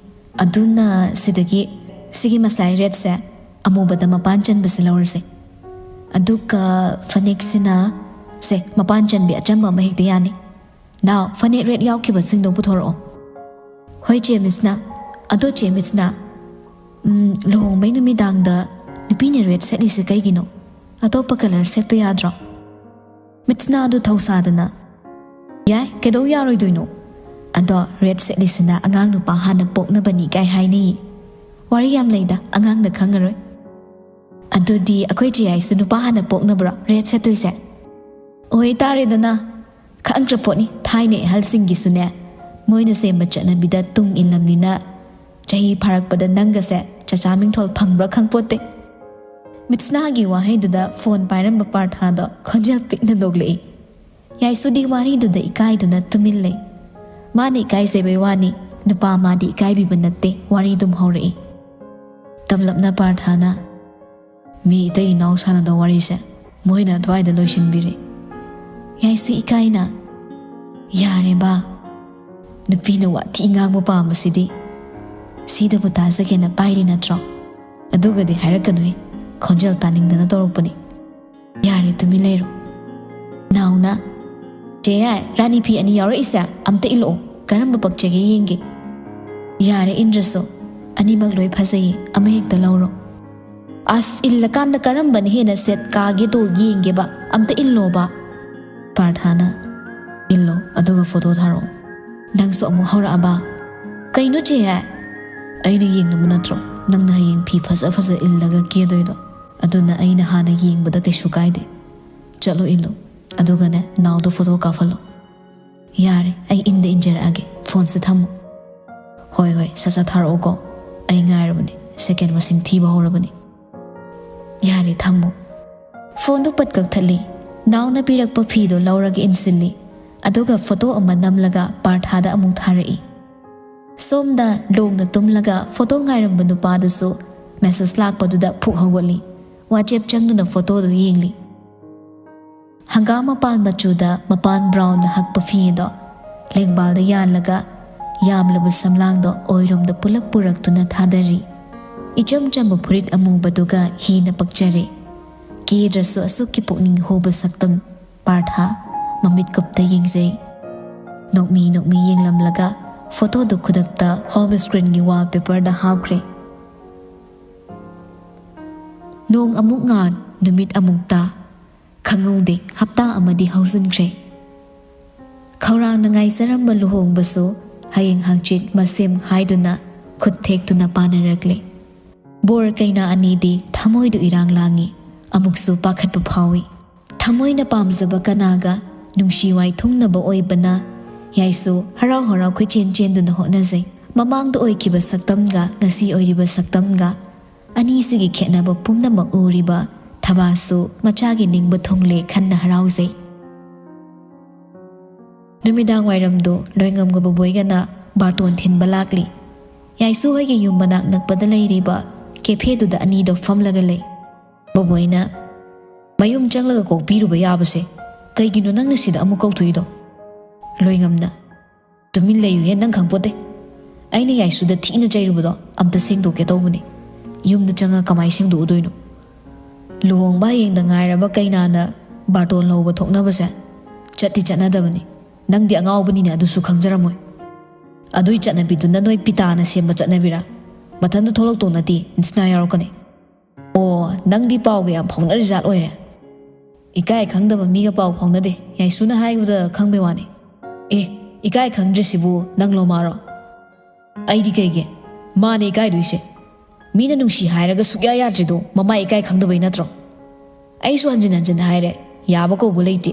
ꯑꯗꯨꯅ ꯁꯤꯗꯒꯤ ꯁꯤꯒꯤ ꯃꯁꯂꯥꯏ ꯔꯦꯠꯁꯦ ꯑꯃꯨꯕꯗ ꯃꯄꯥꯟ ꯆꯟꯕꯁꯦ ꯂꯧꯔꯁꯦ꯫ ꯑꯗꯨꯒ ꯐꯅꯦꯛꯁꯤꯅ, ꯁꯦ, ꯃꯄꯥꯟ ꯆꯟꯕꯤ ꯑꯆꯝꯕ ꯑꯃ ꯍꯦꯛꯇ ꯌꯥꯅꯤ꯫ ꯅꯥꯎ, ꯐꯅꯦꯛ ꯔꯦꯠ ꯌꯥꯎꯈꯤꯕꯁꯤꯡꯗꯣ ꯄꯨꯊꯣꯔꯛꯑꯣ꯫" "ꯍꯣꯏ, ꯆꯦ ꯃꯤꯠꯁꯅꯥ꯫ ꯑꯗꯣ, ꯆꯦ ꯃꯤꯠꯁꯅꯥ, ꯎꯝ, ꯂꯨꯍꯣꯡꯕꯩ ꯅꯨꯃꯤꯗꯥꯡꯗ ꯅꯨꯄꯤꯅ ꯔꯦꯠ ꯁꯦꯠꯂꯤꯁꯦ ꯀꯩꯒꯤꯅꯣ? ꯑꯇꯣꯞꯄ ꯀꯂꯔ ꯁꯦꯠꯄ ꯌꯥꯗ꯭ꯔꯣ?" ꯃꯤꯠꯁꯅꯥꯗꯨ ꯊꯧꯁꯥꯗꯅ, "ꯌꯥꯏ, ꯀꯩꯗꯧ ꯌꯥꯔꯣꯏꯗꯣꯏꯅꯣ? ꯑꯗꯣ ꯔꯦꯠ ꯁꯦꯠꯂꯤꯁꯤꯅ ꯑꯉꯥꯡ ꯅꯨꯄꯥ ꯍꯥꯟꯅ ꯄꯣꯛꯅꯕꯅꯤ ꯀꯥꯏ ꯍꯥꯏꯅꯩꯌꯦ꯫ ꯋꯥꯔꯤ ꯌꯥꯝ ꯂꯩꯗ, ꯑꯉꯥꯡꯅ ꯈꯪꯉꯔꯣꯏ꯫" "ꯑꯗꯨꯗꯤ ꯑꯩꯈꯣꯏ ꯆꯦ ꯌꯥꯏꯁꯨ ꯅꯨꯄꯥ ꯍꯥꯟꯅ ꯄꯣꯛꯅꯕ꯭ꯔꯣ ꯔꯦꯠ ꯁꯦꯠꯇꯣꯏꯁꯦ?" "ꯑꯣꯏ ꯇꯥꯔꯦꯗꯅ꯫ ꯈꯪꯗ꯭ꯔ ꯄꯣꯠꯅꯤ, ꯊꯥꯏꯅ ꯑꯍꯜꯁꯤꯡꯒꯤꯁꯨꯅꯦ, ꯃꯣꯏꯅ ꯁꯦꯝꯕ ꯆꯠꯅꯕꯤꯗ ꯇꯨꯡ ꯏꯜꯂꯝꯅꯤꯅ ꯆꯍꯤ ꯐꯥꯔꯛꯄꯗ ꯅꯪꯒꯁꯦ ꯆꯥꯆꯥ ꯃꯤꯡꯊꯣꯜ ꯐꯪꯕ꯭ꯔꯥ ꯈꯪꯄꯣꯠꯇꯦ꯫" ꯃꯤꯠꯁꯅꯥꯒꯤ ꯋꯥꯍꯩꯗꯨꯗ ꯐꯣꯟ ꯄꯥꯏꯔꯝꯕ ꯄꯥꯔꯊꯥꯗꯣ ꯈꯣꯟꯖꯦꯜ ꯄꯤꯛꯅ ꯅꯣꯛꯂꯛꯏ꯫ ꯌꯥꯏꯁꯨꯗꯤ ꯋꯥꯔꯤꯗꯨꯗ ꯏꯀꯥꯏꯗꯨꯅ ꯇꯨꯃꯤꯟ ꯂꯩ꯫ ꯃꯥꯅ ꯏꯀꯥꯏꯖꯕꯩ ꯋꯥꯅꯤ, ꯅꯨꯄꯥ ꯃꯥꯗꯤ ꯏꯀꯥꯏꯕꯤꯕ ꯅꯠꯇꯦ꯫ ꯋꯥꯔꯤ ꯑꯗꯨꯝ ꯍꯧꯔꯛꯏ꯫ ꯇꯝꯂꯞꯅ ꯄꯥꯔꯊꯥꯅ, "ꯃꯤ ꯏꯇꯩ ꯏꯅꯥꯎ ꯁꯥꯟꯅꯗꯧ ꯋꯥꯔꯤꯁꯦ ꯃꯣꯏꯅ ꯑꯗꯨꯋꯥꯏꯗ ꯂꯣꯏꯁꯤꯟꯕꯤꯔꯦ꯫ ꯌꯥꯏꯁꯨ ꯏꯀꯥꯏꯅ, ꯌꯥꯔꯦ ꯕꯥ, ꯅꯨꯄꯤꯅ ꯋꯥꯊꯤ ꯉꯥꯡꯕ ꯄꯥꯝꯕꯁꯤꯗꯤ꯫ ꯁꯤꯗꯕꯨ ꯇꯥꯖꯒꯦꯅ ꯄꯥꯏꯔꯤ ꯅꯠꯇ꯭ꯔꯣ? ꯑꯗꯨꯒꯗꯤ ꯍꯥꯏꯔꯛꯀꯅꯨꯍꯦ, ꯈꯣꯟꯖꯦꯜ ꯇꯥꯅꯤꯡꯗꯅ ꯇꯧꯔꯛꯄꯅꯤ꯫ ꯌꯥꯔꯦ, ꯇꯨꯃꯤꯟ ꯂꯩꯔꯣ꯫" ꯅꯥꯎꯅ, "ꯆꯦ ꯌꯥꯏ, ꯔꯥꯅꯤ ꯐꯤ ꯑꯅꯤ ꯌꯥꯎꯔꯛꯏꯁꯦ ꯑꯝꯇ ꯏꯜꯂꯛꯑꯣ, ꯀꯔꯝꯕ ꯄꯛꯆꯒꯦ ꯌꯦꯡꯒꯦ꯫" "ꯌꯥꯔꯦ, ꯏꯟꯗ꯭ꯔꯁꯨ, ꯑꯅꯤꯃꯛ ꯂꯣꯏ ꯐꯖꯩꯌꯦ, ꯑꯃ ꯍꯦꯛꯇ ꯂꯧꯔꯣ꯫" "ꯑꯁ, ꯏꯜꯂꯀꯥꯟꯗ ꯀꯔꯝꯕꯅ ꯍꯦꯟꯅ ꯁꯦꯠ ꯀꯥꯒꯦꯗꯣ ꯌꯦꯡꯒꯦꯕ, ꯑꯝꯇ ꯏꯜꯂꯣꯕ꯫" ꯄꯥꯔꯊꯥꯅ, "ꯏꯜꯂꯣ, ꯑꯗꯨꯒ ꯐꯣꯇꯣ ꯊꯥꯔꯛꯑꯣ꯫" "ꯅꯪꯁꯨ ꯑꯃꯨꯛ ꯍꯧꯔꯛꯑꯕ?" "ꯀꯩꯅꯣ ꯆꯦ ꯌꯥꯏ?" "ꯑꯩꯅ ꯌꯦꯡꯅꯕ ꯅꯠꯇ꯭ꯔꯣ ꯅꯪꯅ ꯍꯌꯦꯡ ꯐꯤ ꯐꯖ ꯐꯖ ꯏꯜꯂꯒ ꯀꯦꯗꯣꯏꯗꯣ? ꯑꯗꯨꯅ ꯑꯩꯅ ꯍꯥꯟꯅ ꯌꯦꯡꯕꯗ ꯀꯩꯁꯨ ꯀꯥꯏꯗꯦ꯫ ꯆꯠꯂꯣ ꯏꯜꯂꯣ, ꯑꯗꯨꯒꯅꯦ ꯅꯥꯎꯗꯣ ꯐꯣꯇꯣ ꯀꯥꯞꯍꯜꯂꯣ꯫" "ꯌꯥꯔꯦ, ꯑꯩ ꯏꯟꯗ ꯏꯟꯖꯔꯛꯑꯒꯦ, ꯐꯣꯟꯁꯦ ꯊꯝꯃꯣ꯫" "ꯍꯣꯏ ꯍꯣꯏ, ꯁꯠ ꯁꯠ ꯊꯥꯔꯛꯑꯣꯀꯣ, ꯑꯩ ꯉꯥꯏꯔꯕꯅꯦ, ꯁꯦꯀꯦꯟ ꯃꯁꯤꯡ ꯊꯤꯕ ꯍꯧꯔꯕꯅꯦ꯫" "ꯌꯥꯔꯦ, ꯊꯝꯃꯣ꯫" ꯐꯣꯟꯗꯨ ꯄꯠ ꯀꯛꯊꯠꯂꯤ꯫ ꯅꯥꯎꯅ ꯄꯤꯔꯛꯄ ꯐꯤꯗꯣ ꯂꯧꯔꯒ ꯏꯟꯁꯤꯜꯂꯤ꯫ ꯑꯗꯨꯒ ꯐꯣꯇꯣ ꯑꯃ ꯅꯝꯂꯒ ꯄꯥꯔꯊꯥꯗ ꯑꯃꯨꯛ ꯊꯥꯔꯛꯏ꯫ ꯁꯣꯝꯗ ꯂꯣꯡꯅ ꯇꯨꯝꯂꯒ ꯐꯣꯇꯣ ꯉꯥꯏꯔꯝꯕ ꯅꯨꯄꯥꯗꯨꯁꯨ ꯃꯦꯁꯦꯖ ꯂꯥꯛꯄꯗꯨꯗ ꯐꯨꯛ ꯍꯧꯒꯠꯂꯤ꯫ ꯋꯥꯆꯦꯞ ꯆꯪꯗꯨꯅ ꯐꯣꯇꯣꯗꯨ ꯌꯦꯡꯂꯤ꯫ ꯍꯪꯒꯥꯝ ꯃꯄꯥꯟ ꯃꯆꯨꯗ ꯃꯄꯥꯟ ꯕ꯭ꯔꯥꯎꯟꯅ ꯍꯛꯄ ꯐꯤ ꯑꯗꯣ ꯂꯦꯡꯕꯥꯜꯗ ꯌꯥꯜꯂꯒ ꯌꯥꯝꯂꯕ ꯁꯝꯂꯥꯡꯗꯣ ꯑꯣꯏꯔꯣꯝꯗ ꯄꯨꯂꯞ ꯄꯨꯔꯛꯇꯨꯅ ꯊꯥꯗꯔꯤ꯫ ꯏꯆꯝ ꯆꯝꯕ ꯐꯨꯔꯤꯠ ꯑꯃꯨꯕꯗꯨꯒ ꯍꯦꯟꯅ ꯄꯛꯆꯔꯦ꯫ ꯀꯦꯗ꯭ꯔꯁꯨ ꯑꯁꯨꯛꯀꯤ ꯄꯨꯛꯅꯤꯡ ꯍꯨꯕ ꯁꯛꯇꯝ꯫ ꯄꯥꯔꯊ ꯃꯃꯤꯠ ꯀꯨꯞꯇ ꯌꯦꯡꯖꯩ꯫ ꯅꯣꯛꯃꯤ ꯅꯣꯛꯃꯤ ꯌꯦꯡꯂꯝꯂꯒ ꯐꯣꯇꯣꯗꯨ ꯈꯨꯗꯛꯇ ꯍꯣꯝ ꯁ꯭ꯀ꯭ꯔꯤꯟꯒꯤ ꯋꯥꯜꯄꯦꯄꯔꯗ ꯍꯥꯞꯈ꯭ꯔꯦ꯫ ꯅꯣꯡ ꯑꯃꯨꯛ ꯉꯥꯟ, ꯅꯨꯃꯤꯠ ꯑꯃꯨꯛ ꯇꯥ꯫ ꯈꯪꯍꯧꯗꯦ, ꯍꯞꯇꯥ ꯑꯃꯗꯤ ꯍꯧꯖꯤꯟꯈ꯭ꯔꯦ꯫ ꯈꯧꯔꯥꯡꯅ ꯉꯥꯏꯖꯔꯝꯕ ꯂꯨꯍꯣꯡꯕꯁꯨ ꯍꯌꯦꯡ ꯍꯪꯆꯤꯠ ꯃꯁꯦꯝ ꯍꯥꯏꯗꯨꯅ ꯈꯨꯠ ꯊꯦꯛꯇꯨꯅ ꯄꯥꯟꯅꯔꯛꯂꯦ꯫ ꯕꯣꯔ ꯀꯩꯅꯥ ꯑꯅꯤꯗꯤ ꯊꯃꯣꯏꯗꯨ ꯏꯔꯥꯡ ꯂꯥꯡꯏ, ꯑꯃꯨꯛꯁꯨ ꯄꯥꯈꯠꯄ ꯐꯥꯎꯏ꯫ ꯊꯃꯣꯏꯅ ꯄꯥꯝꯖꯕ ꯀꯅꯥꯒ ꯅꯨꯡꯁꯤ ꯋꯥꯏ ꯊꯨꯡꯅꯕ ꯑꯣꯏꯕꯅ ꯌꯥꯏꯁꯨ ꯍꯔꯥꯎ ꯍꯔꯥꯎ ꯀꯣꯏꯆꯦꯟ ꯆꯦꯟꯗꯨꯅ ꯍꯣꯠꯅꯖꯩ꯫ ꯃꯃꯥꯡꯗ ꯑꯣꯏꯈꯤꯕ ꯁꯛꯇꯝꯒ ꯉꯁꯤ ꯑꯣꯏꯔꯤꯕ ꯁꯛꯇꯝꯒ ꯑꯅꯤꯁꯤꯒꯤ ꯈꯦꯠꯅꯕ ꯄꯨꯝꯅꯃꯛ ꯎꯔꯤꯕ ꯊꯕꯥꯁꯨ ꯃꯆꯥꯒꯤ ꯅꯤꯡꯕ ꯊꯨꯡꯂꯦ ꯈꯟꯅ ꯍꯔꯥꯎꯖꯩ꯫ ꯅꯨꯃꯤꯗꯥꯡ ꯋꯥꯏꯔꯝꯗꯨ ꯂꯣꯏꯉꯝꯒ ꯕꯣꯕꯣꯏꯒꯅ ꯕꯥꯔꯇꯣꯟ ꯊꯤꯟꯕ ꯂꯥꯛꯂꯤ꯫ ꯌꯥꯏꯁꯨ ꯍꯣꯏꯒꯤ ꯌꯨꯝ ꯃꯅꯥꯛ ꯅꯛꯄꯗ ꯂꯩꯔꯤꯕ ꯀꯦꯐꯦꯗꯨꯗ ꯑꯅꯤꯗꯣ ꯐꯝꯂꯒ ꯂꯩ꯫ ꯕꯣꯕꯣꯏꯅ, "ꯃꯌꯨꯝ ꯆꯪꯂꯒ ꯀꯣꯛꯄꯤꯔꯨꯕ ꯌꯥꯕꯁꯦ, ꯀꯩꯒꯤꯅꯣ ꯅꯪꯅ ꯁꯤꯗ ꯑꯃꯨꯛ ꯀꯧꯊꯣꯛꯏꯗꯣ?" ꯂꯣꯏꯉꯝꯅ, "ꯇꯨꯃꯤꯟ ꯂꯩꯌꯨꯍꯦ, ꯅꯪ ꯈꯪꯄꯣꯠꯇꯦ꯫ ꯑꯩꯅ ꯌꯥꯏꯁꯨꯗ ꯊꯤꯅ ꯆꯩꯔꯨꯕꯗꯣ ꯑꯝꯇ ꯁꯦꯡꯗꯣꯛꯀꯦ ꯇꯧꯕꯅꯤ꯫ ꯌꯨꯝꯗ ꯆꯪꯉ ꯀꯃꯥꯏ ꯁꯦꯡꯗꯣꯛꯎꯗꯣꯏꯅꯣ? ꯂꯨꯍꯣꯡꯕ ꯍꯌꯦꯡꯗ ꯉꯥꯏꯔꯕ ꯀꯩꯅꯥꯅ ꯕꯥꯔꯇꯣꯟ ꯂꯧꯕ ꯊꯣꯛꯅꯕꯁꯦ ꯆꯠꯇꯤ ꯆꯠꯅꯗꯕꯅꯤ꯫ ꯅꯪꯗꯤ ꯑꯉꯥꯎꯕꯅꯤꯅ ꯑꯗꯨꯁꯨ ꯈꯪꯖꯔꯝꯃꯣꯏ꯫ ꯑꯗꯨꯏ ꯆꯠꯅꯕꯤꯗꯨꯅ ꯅꯣꯏ ꯄꯤꯇꯥꯅ ꯁꯦꯝꯕ ꯆꯠꯅꯕꯤꯔꯥ? ꯃꯊꯟꯇ ꯊꯣꯛꯂꯛꯇꯧ ꯅꯠꯇꯦ, ꯃꯤꯠꯁꯅꯥ ꯌꯥꯎꯔꯛꯀꯅꯤ꯫ ꯑꯣ, ꯅꯪꯗꯤ ꯄꯥꯎꯒ ꯌꯥꯝ ꯐꯥꯎꯅꯔꯤꯖꯥꯠ ꯑꯣꯏꯔꯦ꯫ ꯏꯀꯥꯏ ꯈꯪꯗꯕ ꯃꯤꯒ ꯄꯥꯎ ꯐꯥꯎꯅꯗꯦ, ꯌꯥꯏꯁꯨꯅ ꯍꯥꯏꯕꯗ ꯈꯪꯕꯩ ꯋꯥꯅꯤ꯫ ꯑꯦ, ꯏꯀꯥꯏ ꯈꯪꯗ꯭ꯔꯤꯁꯤꯕꯨ ꯅꯪꯂꯣ ꯃꯥꯔꯣ? ꯑꯩꯗꯤ ꯀꯩꯒꯤ? ꯃꯥꯅꯦ ꯏꯀꯥꯏꯗꯣꯏꯁꯦ꯫ ꯃꯤꯅ ꯅꯨꯡꯁꯤ ꯍꯥꯏꯔꯒ ꯁꯨꯛꯌꯥ ꯌꯥꯗ꯭ꯔꯤꯗꯣ ꯃꯃꯥ ꯏꯀꯥꯏ ꯈꯪꯗꯕꯩ ꯅꯠꯇ꯭ꯔꯣ? ꯑꯩꯁꯨ ꯍꯟꯖꯤꯟ ꯍꯟꯖꯤꯟ ꯍꯥꯏꯔꯦ, ꯌꯥꯕ ꯀꯧꯕ ꯂꯩꯇꯦ꯫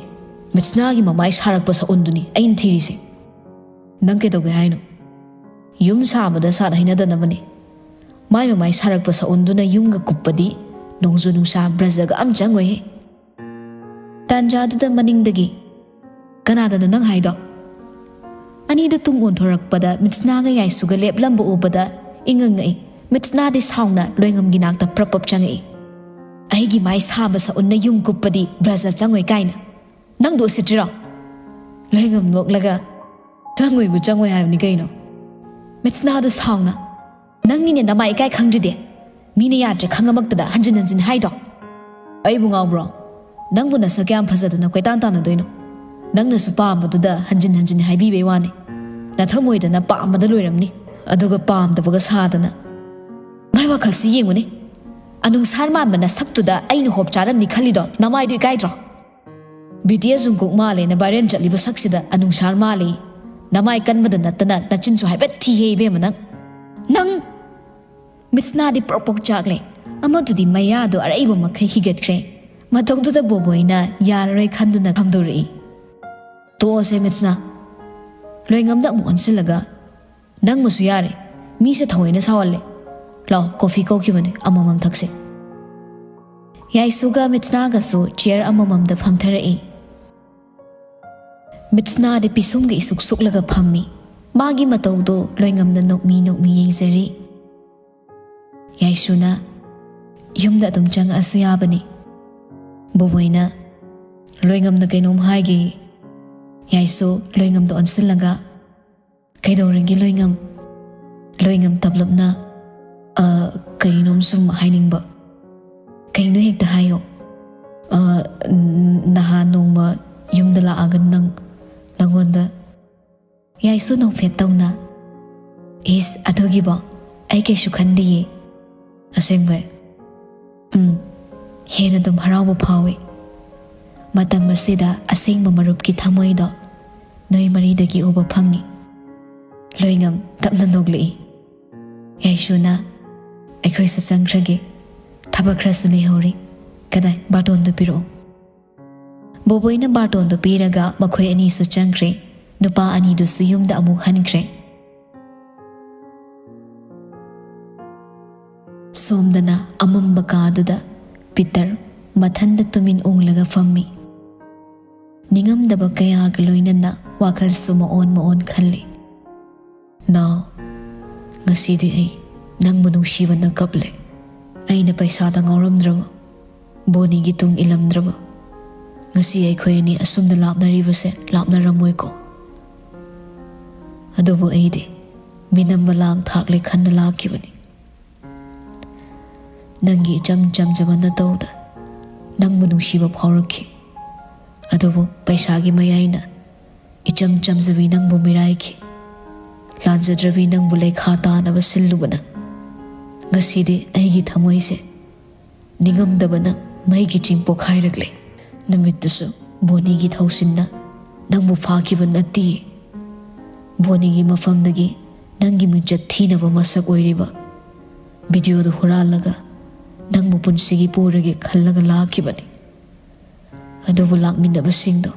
ꯃꯤꯠꯁꯅꯥꯒꯤ ꯃꯃꯥꯏ ꯁꯥꯔꯛꯄ ꯁꯛꯎꯟꯗꯨꯅꯤ ꯑꯩꯅ ꯊꯤꯔꯤꯁꯦ꯫ ꯅꯪ ꯀꯩꯗꯧꯒꯦ ꯍꯥꯏꯅꯣ? ꯌꯨꯝ ꯁꯥꯕꯗ ꯁꯥꯠ ꯍꯩꯅꯗꯅꯕꯅꯦ꯫ ꯃꯥꯏ ꯃꯃꯥꯏ ꯁꯥꯔꯛꯄ ꯁꯛꯎꯟꯗꯨꯅ ꯌꯨꯝꯒ ꯀꯨꯞꯄꯗꯤ ꯅꯣꯡꯖꯨ ꯅꯨꯡꯁꯥ ꯕ꯭ꯔꯖꯒ ꯑꯝ ꯆꯪꯉꯣꯏꯍꯦ꯫ ꯇꯥꯟꯖꯥꯗꯨꯗ ꯃꯅꯤꯡꯗꯒꯤ, "ꯀꯅꯥꯗꯅꯣ ꯅꯪ ꯍꯥꯏꯗꯣ?" ꯑꯅꯤꯗꯨ ꯇꯨꯡ ꯑꯣꯟꯊꯣꯔꯛꯄꯗ ꯃꯤꯠꯁꯅꯥꯒ ꯌꯥꯏꯁꯨꯒ ꯂꯦꯞꯂꯝꯕ ꯎꯕꯗ ꯏꯉꯛ ꯉꯛꯏ꯫ ꯃꯤꯠꯁꯅꯥꯗꯤ ꯁꯥꯎꯅ ꯂꯣꯏꯉꯝꯒꯤ ꯅꯥꯛꯇ ꯄ꯭ꯔꯞ ꯄ꯭ꯔꯞ ꯆꯪꯉꯛꯏ꯫ "ꯑꯩꯒꯤ ꯃꯥꯏ ꯁꯥꯕ ꯁꯛꯎꯟꯅ ꯌꯨꯝ ꯀꯨꯞꯄꯗꯤ ꯕ꯭ꯔꯖ ꯆꯪꯉꯣꯏ ꯀꯥꯏꯅ꯫ ꯅꯪꯗꯣ ꯎꯁꯤꯠꯇ꯭ꯔꯤꯔꯣ?" ꯂꯣꯏꯉꯝ ꯅꯣꯛꯂꯒ, "ꯆꯪꯉꯣꯏꯕꯨ ꯆꯪꯉꯣꯏ ꯍꯥꯏꯕꯅꯤ ꯀꯩꯅꯣ?" ꯃꯤꯠꯁꯅꯥꯗꯣ ꯁꯥꯎꯅ, "ꯅꯪꯅꯤꯅꯦ ꯅꯃꯥꯏ ꯏꯀꯥꯏ ꯈꯪꯗ꯭ꯔꯤꯗꯤ꯫ ꯃꯤꯅ ꯌꯥꯗ꯭ꯔꯦ ꯈꯪꯉꯃꯛꯇꯗ ꯍꯟꯖꯤꯟ ꯍꯟꯖꯤꯟ ꯍꯥꯏꯗꯣ꯫ ꯑꯩꯕꯨ ꯉꯥꯎꯕ꯭ꯔꯣ? ꯅꯪꯕꯨ ꯅꯁꯛ ꯀꯌꯥꯝ ꯐꯖꯗꯅ ꯀꯣꯏꯇꯥꯟ ꯇꯥꯟꯅꯗꯣꯏꯅꯣ? ꯅꯪꯅꯁꯨ ꯄꯥꯝꯕꯗꯨꯗ ꯍꯟꯖꯤꯟ ꯍꯟꯖꯤꯟ ꯍꯥꯏꯕꯤꯕꯩ ꯋꯥꯅꯤ꯫ ꯅꯊꯃꯣꯏꯗꯅ ꯄꯥꯝꯕꯗ ꯂꯣꯏꯔꯝꯅꯤ, ꯑꯗꯨꯒ ꯄꯥꯝꯗꯕꯒ ꯁꯥꯗꯅ꯫ ꯃꯥꯏ ꯋꯥꯈꯜꯁꯤ ꯌꯦꯡꯉꯨꯅꯦ꯫ ꯑꯅꯨꯡꯁꯥꯔ ꯃꯥꯟꯕ ꯅꯁꯛꯇꯨꯗ ꯑꯩꯅ ꯍꯣꯞ ꯆꯥꯔꯝꯅꯤ ꯈꯜꯂꯤꯗꯣ ꯅꯃꯥꯏꯗꯣ ꯏꯀꯥꯏꯗ꯭ꯔꯣ? ꯕꯤ ꯇꯤ ꯑꯦꯁ ꯖꯨꯡꯀꯨꯛ ꯃꯥꯜꯂꯦꯅ ꯚꯥꯏꯔꯦꯜ ꯆꯠꯂꯤꯕ ꯁꯛꯁꯤꯗ ꯑꯅꯨꯡꯁꯥꯔ ꯃꯥꯜꯂꯤ꯫ ꯅꯃꯥꯏ ꯀꯟꯕꯗ ꯅꯠꯇꯅ ꯅꯆꯤꯟꯁꯨ ꯍꯥꯏꯐꯦꯠ ꯊꯤꯍꯦ ꯏꯕꯦꯝꯃ ꯅꯪ꯫ ꯅꯪ!" ꯃꯤꯠꯁꯅꯥꯗꯤ ꯄ꯭ꯔꯣꯛ ꯄ꯭ꯔꯣꯛ ꯆꯥꯛꯂꯦ꯫ ꯑꯃꯗꯨꯗꯤ ꯃꯌꯥꯗꯣ ꯑꯔꯩꯕ ꯃꯈꯩ ꯍꯤꯒꯠꯈ꯭ꯔꯦ꯫ ꯃꯇꯧꯗꯨꯗ ꯕꯣꯕꯣꯏꯅ ꯌꯥꯔꯔꯣꯏ ꯈꯟꯗꯨꯅ ꯈꯝꯗꯣꯔꯛꯏ꯫ "ꯇꯣꯛꯑꯁꯦ ꯃꯤꯠꯁꯅꯥ꯫" ꯂꯣꯏꯉꯝꯗ ꯑꯃꯨꯛ ꯑꯣꯟꯁꯤꯜꯂꯒ, "ꯅꯪꯃꯁꯨ ꯌꯥꯔꯦ꯫ ꯃꯤꯁꯦ ꯊꯑꯣꯏꯅ ꯁꯥꯎꯍꯜꯂꯦ꯫ "ꯂꯥꯛꯑꯣ, ꯀꯣꯐꯤ ꯀꯧꯈꯤꯕꯅꯦ, ꯑꯃꯃꯝ ꯊꯛꯁꯦ"꯫ ꯌꯥꯏꯁꯨꯒ ꯃꯤꯠꯁꯅꯥꯒꯁꯨ ꯆꯤꯌꯔ ꯑꯃꯃꯝꯗ ꯐꯝꯊꯔꯛꯏ꯫ ꯃꯤꯠꯁꯅꯥꯗꯤ ꯄꯤꯁꯨꯝꯒ ꯏꯁꯨꯛ ꯁꯨꯛꯂꯒ ꯐꯝꯃꯤ꯫ ꯃꯥꯒꯤ ꯃꯇꯧꯗꯣ ꯂꯣꯏꯉꯝꯅ ꯅꯣꯛꯃꯤ ꯅꯣꯛꯃꯤ ꯌꯦꯡꯖꯔꯤ꯫ ꯌꯥꯏꯁꯨꯅ, "ꯌꯨꯝꯗ ꯑꯗꯨꯝ ꯆꯪꯉꯛꯑꯁꯨ ꯌꯥꯕꯅꯤ꯫ ꯕꯣꯕꯣꯏꯅ ꯂꯣꯏꯉꯝꯅ ꯀꯩꯅꯣꯝ ꯍꯥꯏꯒꯦ"꯫ ꯌꯥꯏꯁꯨ ꯂꯣꯏꯉꯝꯗ ꯑꯣꯟꯁꯤꯜꯂꯒ, "ꯀꯩꯗꯧꯔꯒꯦ ꯂꯣꯏꯉꯝ?" ꯂꯣꯏꯉꯝ ꯇꯞꯂꯞꯅ, "ꯑ, ꯀꯩꯅꯣꯝ ꯁꯨꯝ ꯍꯥꯏꯅꯤꯡꯕ"꯫ "ꯀꯩꯅꯣ ꯍꯦꯛꯇ ꯍꯥꯏꯌꯣ"꯫ "ꯑ, ꯅ-, ꯅꯍꯥꯟ ꯅꯣꯡꯃ ꯌꯨꯝꯗ ꯂꯥꯛꯑꯒ ꯅꯪ, ꯅꯪꯉꯣꯟꯗ"꯫ ꯌꯥꯏꯁꯨ ꯅꯣꯛꯐꯦꯠ ꯇꯧꯅ, "ꯏꯁ, ꯑꯗꯨꯒꯤꯕꯣ? ꯑꯩ ꯀꯩꯁꯨ ꯈꯟꯗꯤꯌꯦ"꯫ "ꯑꯁꯦꯡꯕꯩ?" "ꯎꯝ, ꯍꯦꯟꯅ ꯑꯗꯨꯝ ꯍꯔꯥꯎꯕ ꯐꯥꯎꯏ꯫ ꯃꯇꯝ ꯑꯁꯤꯗ ꯑꯁꯦꯡꯕ ꯃꯔꯨꯞꯀꯤ ꯊꯃꯣꯏꯗꯣ ꯅꯣꯏ ꯃꯔꯤꯗꯒꯤ ꯎꯕ ꯐꯪꯉꯤ"꯫ ꯂꯣꯏꯉꯝ ꯇꯞꯅ ꯅꯣꯛꯂꯛꯏ꯫ ꯌꯥꯏꯁꯨꯅ, "ꯑꯩꯈꯣꯏꯁꯨ ꯆꯪꯈ꯭ꯔꯒꯦ, ꯊꯕꯛ ꯈꯔꯁꯨ ꯂꯩꯍꯧꯔꯤ꯫ ꯀꯗꯥꯏ, ꯕꯥꯔꯇꯣꯟꯗꯨ ꯄꯤꯔꯛꯑꯣ"꯫ ꯕꯣꯕꯣꯏꯅ ꯕꯥꯔꯇꯣꯟꯗꯨ ꯄꯤꯔꯒ ꯃꯈꯣꯏ ꯑꯅꯤꯁꯨ ꯆꯪꯈ꯭ꯔꯦ꯫ ꯅꯨꯄꯥ ꯑꯅꯤꯗꯨꯁꯨ ꯌꯨꯝꯗ ꯑꯃꯨꯛ ꯍꯟꯈ꯭ꯔꯦ꯫ ꯁꯣꯝꯗꯅ ꯑꯃꯝꯕ ꯀꯥꯗꯨꯗ ꯄꯤꯇꯔ ꯃꯊꯟꯗ ꯇꯨꯃꯤꯟ ꯎꯪꯂꯒ ꯐꯝꯃꯤ꯫ ꯅꯤꯡꯉꯝꯗꯕ ꯀꯌꯥꯒ ꯂꯣꯏꯅꯅ ꯋꯥꯈꯜꯁꯨ ꯃꯑꯣꯟ ꯃꯑꯣꯟ ꯈꯜꯂꯤ꯫ "ꯅꯥꯎ, ꯉꯁꯤꯗꯤ ꯑꯩ ꯅꯪꯕꯨ ꯅꯨꯡꯁꯤꯕꯅ ꯀꯞꯂꯦ꯫ ꯑꯩꯅ ꯄꯩꯁꯥꯗ ꯉꯥꯎꯔꯝꯗ꯭ꯔꯕ, ꯕꯣꯅꯤꯒꯤ ꯇꯨꯡ ꯏꯜꯂꯝꯗ꯭ꯔꯕ, ꯉꯁꯤ ꯑꯩꯈꯣꯏ ꯑꯅꯤ ꯑꯁꯨꯝꯅ ꯂꯥꯞꯅꯔꯤꯕꯁꯦ ꯂꯥꯞꯅꯔꯝꯃꯣꯏꯀꯣ꯫ ꯑꯗꯨꯕꯨ ꯑꯩꯗꯤ ꯃꯤꯅꯝꯕ ꯂꯥꯡ ꯊꯥꯛꯂꯦ ꯈꯟꯅ ꯂꯥꯛꯈꯤꯕꯅꯤ꯫ ꯅꯪꯒꯤ ꯏꯆꯝ ꯆꯝꯖꯕ ꯅꯇꯧꯗ ꯅꯪꯕꯨ ꯅꯨꯡꯁꯤꯕ ꯐꯥꯎꯔꯛꯈꯤ꯫ ꯑꯗꯨꯕꯨ ꯄꯩꯁꯥꯒꯤ ꯃꯌꯥꯏꯅ ꯏꯆꯝ ꯆꯝꯖꯕꯤ ꯅꯪꯕꯨ ꯃꯤꯔꯥꯏꯈꯤ꯫ ꯂꯥꯟꯖꯗ꯭ꯔꯕꯤ ꯅꯪꯕꯨ ꯂꯩꯈꯥ ꯇꯥꯅꯕ ꯁꯤꯜꯂꯨꯕꯅ ꯉꯁꯤꯗꯤ ꯑꯩꯒꯤ ꯊꯃꯣꯏꯁꯦ ꯅꯤꯡꯉꯝꯗꯕꯅ ꯃꯩꯒꯤ ꯆꯤꯡ ꯄꯣꯛꯈꯥꯏꯔꯛꯂꯦ꯫ ꯅꯨꯃꯤꯠꯇꯨꯁꯨ ꯕꯣꯅꯤꯒꯤ ꯊꯧꯁꯤꯟꯅ ꯅꯪꯕꯨ ꯐꯥꯈꯤꯕ ꯅꯠꯇꯦ꯫ ꯕꯣꯅꯤꯒꯤ ꯃꯐꯝꯗꯒꯤ ꯅꯪꯒꯤ ꯃꯤꯡꯆꯠ ꯊꯤꯅꯕ ꯃꯁꯛ ꯑꯣꯏꯔꯤꯕ ꯚꯤꯗꯤꯑꯣꯗꯨ ꯍꯨꯔꯥꯜꯂꯒ ꯅꯪꯕꯨ ꯄꯨꯟꯁꯤꯒꯤ ꯄꯨꯔꯒꯦ ꯈꯜꯂꯒ ꯂꯥꯛꯈꯤꯕꯅꯤ꯫ ꯑꯗꯨꯕꯨ ꯂꯥꯛꯃꯤꯟꯅꯕꯁꯤꯡꯗꯣ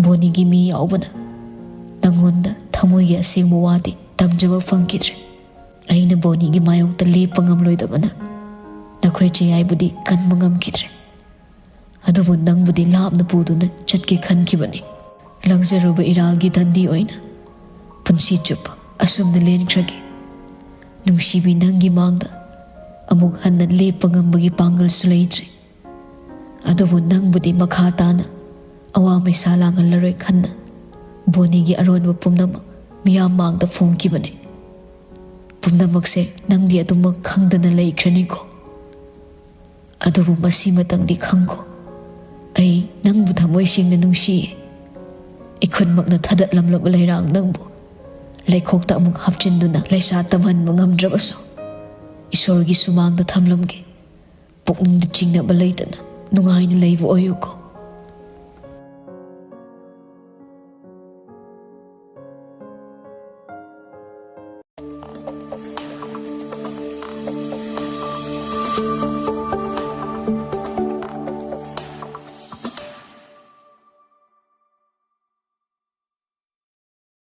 ꯕꯣꯅꯤꯒꯤ ꯃꯤ ꯌꯥꯎꯕꯅ ꯅꯪꯉꯣꯟꯗ ꯊꯃꯣꯏꯒꯤ ꯑꯁꯦꯡꯕ ꯋꯥꯗꯤ ꯇꯝꯖꯕ ꯐꯪꯈꯤꯗ꯭ꯔꯦ"꯫ ꯑꯩꯅ ꯕꯣꯅꯤꯒꯤ ꯃꯥꯌꯣꯛꯇ ꯂꯦꯞꯄ ꯉꯝꯂꯣꯏꯗꯕꯅ ꯅꯈꯣꯏ ꯆꯌꯥꯏꯕꯨꯗꯤ ꯀꯟꯕ ꯉꯝꯈꯤꯗ꯭ꯔꯦ꯫ ꯑꯗꯨꯕꯨ ꯅꯪꯕꯨꯗꯤ ꯂꯥꯞꯅ ꯄꯨꯗꯨꯅ ꯆꯠꯀꯦ ꯈꯟꯈꯤꯕꯅꯤ꯫ ꯂꯪꯖꯔꯨꯕ ꯏꯔꯥꯜꯒꯤ ꯗꯟꯗꯤ ꯑꯣꯏꯅ ꯄꯨꯟꯁꯤ ꯆꯨꯞꯄ ꯑꯁꯨꯝꯅ ꯂꯦꯟꯈ꯭ꯔꯒꯦ꯫ ꯅꯨꯡꯁꯤꯕꯤ, ꯅꯪꯒꯤ ꯃꯥꯡꯗ ꯑꯃꯨꯛ ꯍꯟꯅ ꯂꯦꯞꯄ ꯉꯝꯕꯒꯤ ꯄꯥꯡꯒꯜꯁꯨ ꯂꯩꯇ꯭ꯔꯦ꯫ ꯑꯗꯨꯕꯨ ꯅꯪꯕꯨꯗꯤ ꯃꯈꯥ ꯇꯥꯅ ꯑꯋꯥ ꯃꯩꯁꯥ ꯂꯥꯡꯍꯜꯂꯔꯣꯏ ꯈꯟꯅ ꯕꯣꯅꯤꯒꯤ ꯑꯔꯣꯟꯕ ꯄꯨꯝꯅꯃꯛ ꯃꯤꯌꯥꯝ ꯃꯥꯡꯗ ꯐꯣꯡꯈꯤꯕꯅꯤ꯫ ꯄꯨꯝꯅꯃꯛꯁꯦ ꯅꯪꯗꯤ ꯑꯗꯨꯃꯛ ꯈꯪꯗꯅ ꯂꯩꯈ꯭ꯔꯅꯤꯀꯣ꯫ ꯑꯗꯨꯕꯨ ꯃꯁꯤꯃꯇꯪꯗꯤ ꯈꯪꯈꯣ, ꯑꯩ ꯅꯪꯕꯨ ꯊꯃꯣꯏ ꯁꯦꯡꯅ ꯅꯨꯡꯁꯤꯌꯦ꯫ ꯏꯈꯨꯟꯃꯛꯅ ꯊꯥꯗꯠꯂꯝꯂꯕ ꯂꯩꯔꯥꯡ ꯅꯪꯕꯨ ꯂꯩꯈꯣꯛꯇ ꯑꯃꯨꯛ ꯍꯥꯞꯆꯤꯟꯗꯨꯅ ꯂꯩꯁꯥ ꯇꯝꯍꯟꯕ ꯉꯝꯗ꯭ꯔꯕꯁꯨ, ꯏꯁꯣꯔꯒꯤ ꯁꯨꯃꯥꯡꯗ ꯊꯝꯂꯝꯒꯦ꯫ ꯄꯨꯛꯅꯤꯡꯗ ꯆꯤꯡꯅꯕ ꯂꯩꯇꯅ ꯅꯨꯡꯉꯥꯏꯅ ꯂꯩꯕ ꯑꯣꯏꯌꯨꯀꯣ꯫